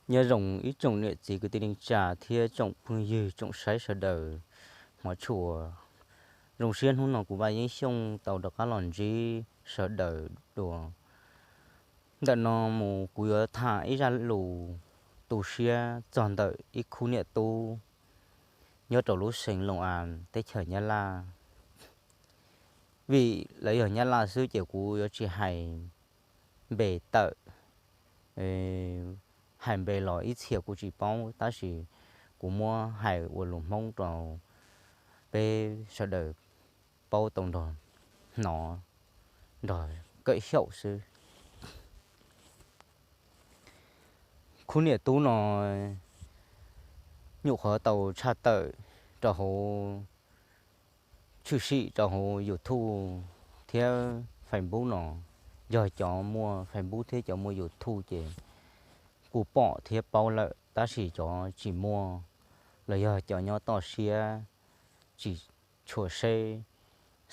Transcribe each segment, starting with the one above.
Nyob zoo ib tsoom niam txiv kwv tij neej tsa thiab tsoom phooj ywg tsoom saib sawv daws hmov tshua. Zoo siab hnub no kuv Vaj Yeeb Xyooj tau rov qab los ntsib sawv daws dua. Ntawm no mus kuv yuav tham ib zaj lus tu siab txog ntawm ib khub niam tub nyob rau lub xeev Loos As teb chaws Nyab Laj. Vim lawv yog Nyab Laj xwb ces kuv yuav tsis hais npe tawm, hais npe los ib txhia kuv tsis paub, tab sis kuv muab hais ua lus Hmoob rau peb sawv daws paub tau nrog hnov nrog kawm xyaum xwb. Khub niam tub no nyuam qhuav tau tshaj tawm rau hauv, tshwm sim rau hauv YouTube thiab Facebook no. Yog cov muaj Facebook thiab cov muaj YouTube ces kuj pom thiab paub lawm, tab sis cov tsis muaj los yog cov nyob toj siab tsis tshua seb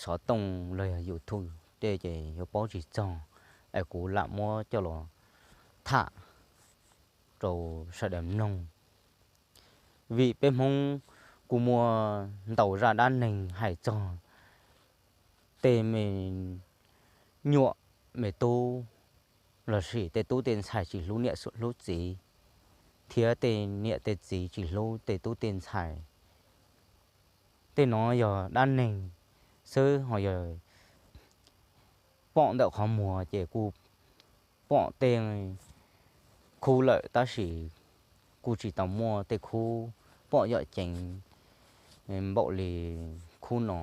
xov tooj los yog YouTube tej ces yuav paub tsis txog, es kuv lam muab coj los tham rau sawv daws mloog. Vim peb Hmoob kuj muaj ntau zaj dab neeg hais txog tej me nyuam me tub lossis tej tub tej ntxhais tsis hlub niam hlub txiv, thiab tej niam tej txiv tsis hlub tej tub tej ntxhais. Tej no yog dab neeg xwb, ho yog pom ntawm qhov muag ces kuj pom tej khub lawm, tab sis kuj tsis tau muaj tej khub pom yom ceev npaum li khub no.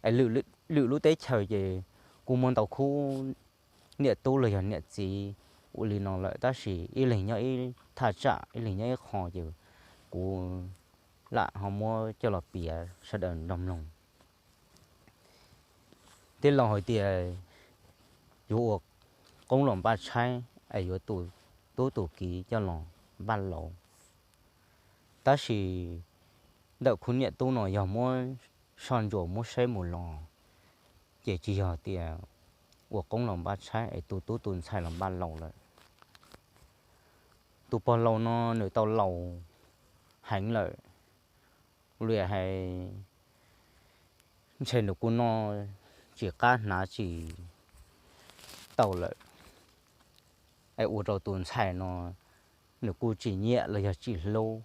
Es lwm lub teb chaws ces kuj muaj ntau khub niam tub los yog niam txiv ua li no lawm, tab sis ib leeg nyob ib thaj tsam, ib leeg nyob ib qho ces kuv lam ho muab coj los piav sawv daws nrog mloog. Tej laus hais tias yuav ua qoob los npaj tshaib es yuav tus tub tus kiv coj los npaj laus. Tab sis ntawm khub niam tub no yog muab soj ntsuam muab saib mus los ces tsis yog tias ua qoob los npaj tshaib es tus tub tus ntxhais los npaj laus lawm. Tus pog laus no nws tau laus heev lawm, lawm hais ntshe nws kuj noj tsis qab hnav tsis tau lawm, es ua rau tus ntxhais no nws kuj tsis nyiam los yog tsis hlub.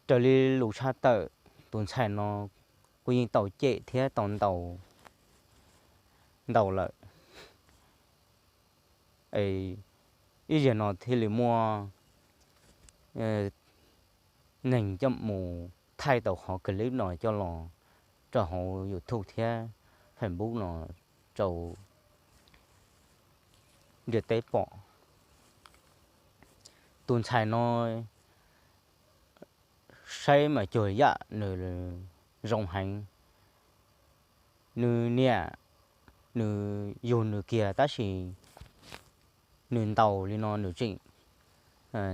Raws li lus tshaj tawm, tus ntxhais no kuj yeej tau cem thiab tau ntaus ntau lawm. Ib zaug no thiaj li muaj neeg coj mus thaij tau qhov clip no coj los rau hauv YouTube thiab Facebook no rau ntiaj teb pom. Tus ntxhais no saib mas cuag yam nws zoo heev, nws niam nws yug nws kiag tab sis nws ntaus li no nws tseem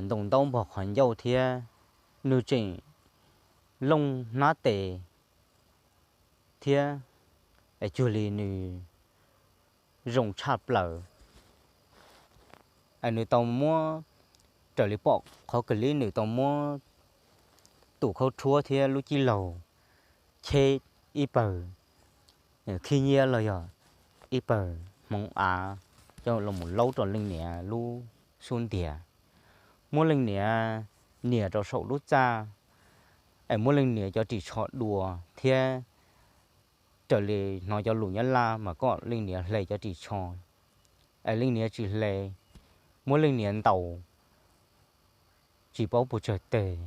ntaus ntaub npog qhov ncauj thiab nws tseem looj hnab tes thiab es cuag li nws zoo tshaj plaws. Nws tau muab, raws li pom qhov clip nws tau muab tus khaub rhuab thiab lub cib laug cheb ib pawg khib nyiab los yog ib pawg hmoov av coj los laub rau leej niam lub xub ntiag, muab leej niam nias rau saum lub txaj, es muab leej niam cov ris tsho dua thiab raws li hnov cov lus Nyab Laj mas kom leej niam hle cov ris tsho, es leej niam tsis hle, muab leej niam ntaus tsis paub puas tsawg teg,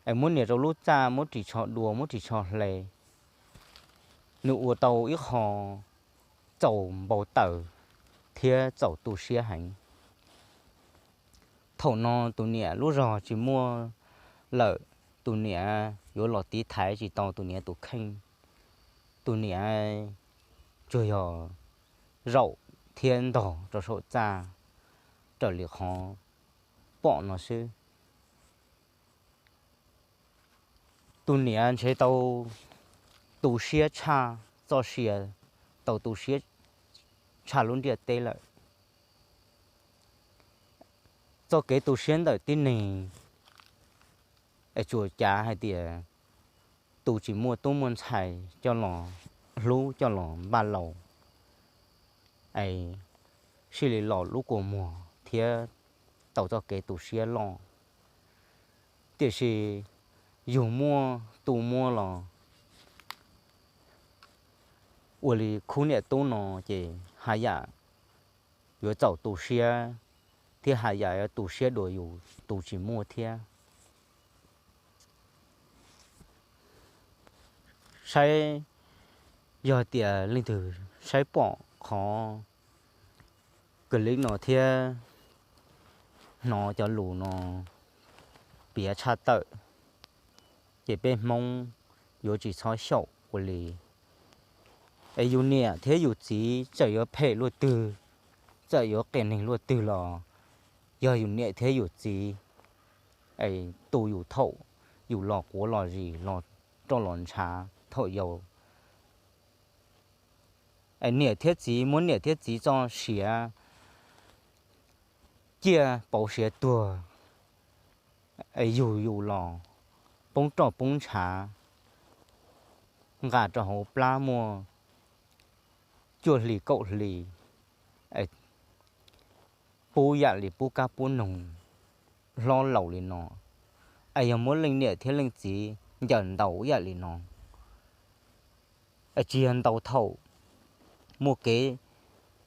es muab nias rau lub txaj, muab ris tsho dua, muab ris tsho hle, nws ua tau ib qho txaus npau taws thiab txaus tu siab heev. Thaum no tus niam lub zog tsis muaj lawm, tus niam yuav los tiv thaiv tsis tau tus niam tus kheej, tus niam tsuas yog zaum thiab ntog rau saum txaj raws li qhov pom no xwb. Tus niam ntshe tau tu siab tshaj txoj sia, tau tu siab tshaj lub ntiaj teb lawm. Txoj kev tu siab ntawm tib neeg es tsuas cav hais tias tus tsis muaj tub muaj ntxhais coj los hlub coj los npaj laus, es sij li los lub kua muag thiab tau txoj kev tu siab loj. Tiam sis yus muaj tu muaj los ua li khub niam tub no ces haj yam yuav txaus tu siab, thiab haj yam yuav tu siab dua yus tus tsis muaj thiab. Saib, yog tias leej twg saib pom qhov clip no thiab hnov cov lus no piav tshaj tawm, ces peb Hmoob yuav tsis txhob xyaum ua li. Es yus niam thiab yus txiv txawm yuav phem luaj twg, txawm yuav qias neeg luaj twg los yog yus niam thiab yus txiv es tu yus thaum yus los quav los zis los roj los ntshav thaum yau. Es niam thiab txiv muab niam thiab txiv txoj sia ciaj pauv siav tuag, es yug yus los poob roj poob ntshav, nqa rau hauv plab muaj cuaj hlis kaum hlis, pub yam li pub kab pub noog hlob laus li no, es yog muab leej niam thiab leej txiv ncaws ntaus yam li no, es tsis yog ntaus thaum muaj kev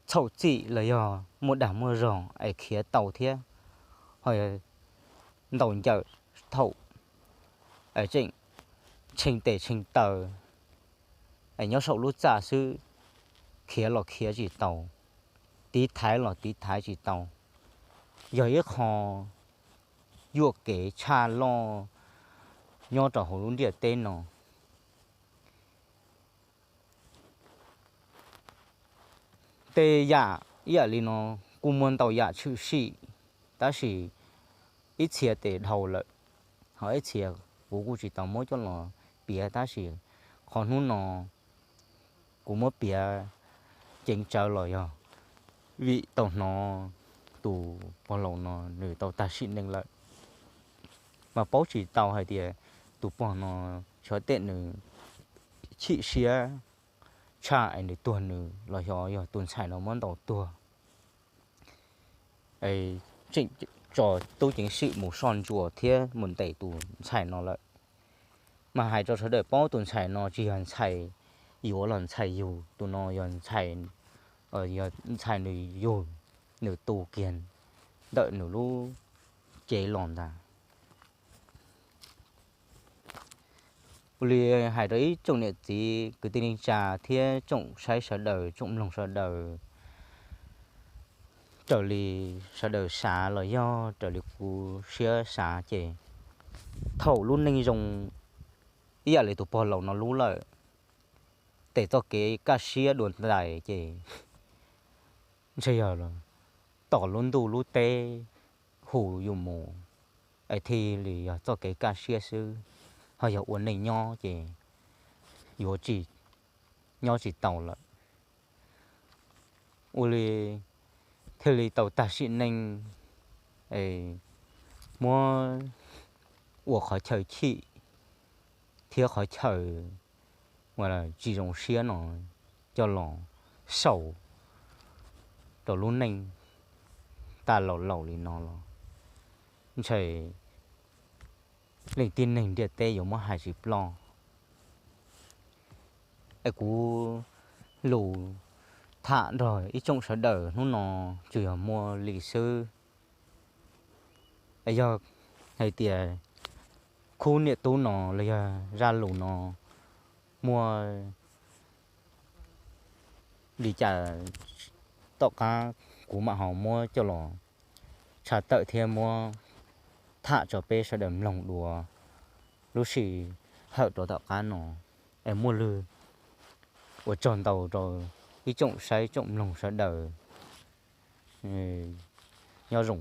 txhaum txim los yog muaj dag muaj zog es khiav tau thiab, ho yog ntaus ncaws thaum tseem tshee tes tshee taw es nyob saum lub txaj xwb, khiav los khiav tsis tau, tiv thaiv los tiv thaiv tsis tau, yog ib qho yuam kev tshaj loj nyob rau hauv lub ntiaj teb no. Tej yam ib yam li no kuj muaj ntau yam tshwm sim, tab sis ib txhia tes dhau lawm, ho ib txhia kuv kuj tsis tau muab coj los piav, tab sis qhov hnub no kuv muab piav ceev tsawv los yog vim tau hnov tus pog laus no nws tau tag sim neej lawm, mas paub tsis tau hais tias tus pog no xyov tej nws chim siab tshaj es nws tuag nws los xyov yog tus ntxhais no muab ntaus tuag, tseem tso tub ceev xwm mus soj ntsuas thiab mus ntes tus ntxhais no lawm. Mas hais rau sawv daws paub tus ntxhais no tsis yog ntxhais yuav los ntxhais yug, tus no yog ntxhais, yog ntxhais nws yug, nws tu kiag ntawm nws lub cev los ntag. Ua li hais rau ib tsoom niam txiv kwv tij neej tsa thiab tsoom saib sawv daws tsoom mloog sawv daws, raws li sawv daws xav los yog raws li kuv siab xav ces thaum lub neej zoo ib yam li tus pog laus no lub lawm, tes txoj kev kaj siab dua ntais ces ntshe yog tom lub ntuj lub teb hu yus mus, es thiaj li yog txoj kev kaj siab xwb, ho yog ua neej nyob ces yuav tsis nyob tsis tau lawm. Ua li thiaj li tau tag sim neej, muab ua qhov chaw chim thiab qhov chaw tsis zoo siab no coj los xaus rau lub neej tag laus laus li no los ntshe leej tib neeg ntiaj teb yuav muab hais tsis ploj. Es kuv lus tham nrog ib tsoom sawv daws hnub no tsuas yog muaj li xwb. Es yog hais tias khub niam tub no los yog zaj lus no muaj li cas, tom qab kuv mam ho muab coj los tshaj tawm thiab muab tham tso peb sawv daws mloog dua lub sij hawm rov tom qab no. Es muaj lwg ua tsaug ntau rau ib tsoom saib tsoom mloog sawv daws. Nyob zoo.